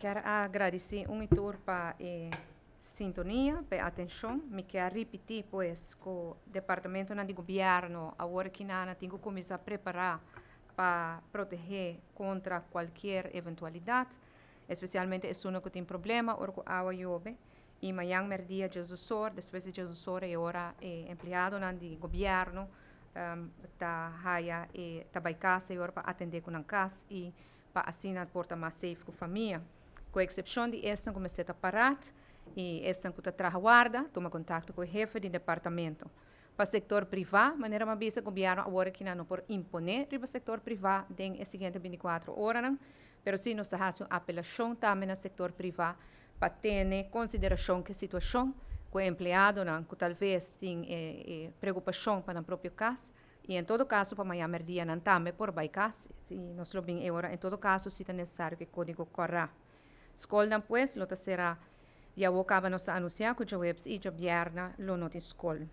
Kier a gradisí un i tur pa sintonia, pa atenshon. Mi kier ripití, pues, ku departamento di gobièrnu awor aki nan tin ku kuminsá prepará pa protehé kontra kualke eventualidat, espesialmente esun ku tin problema ora ku awa yobe. I mañan mèrdia 12 or, despues di 12 or e ora empleado di gobièrnu ta haya e ta bai kas e ora pa atendé ku nan kas i pa asina por ta mas safe ku famia. Ku eksepshon di esnan ku mester ta pará i esnan ku ta traha warda, tuma kontakto ku e hefe di departamento. Pa sektor privá, manera m'a bisa, gobièrnu awor aki no por imponé riba sektor privá den e siguiente 24 ora, pero si nos ta hasi un apelashon tambe na sektor privá pa tene konsiderashon ku e situashon ku e empleadonan ku talbes tin preokupashon pa nan propio kas i en todo kaso pa mañan mèrdia nan tambe por bai kas i nos lo bin ora en todo kaso si ta nesesario ku kódigo kòrá. Skolnan, pues, lo ta será. Ya kaba nos a anunsiá ku djaweps i djabièrnè lo no tin skol.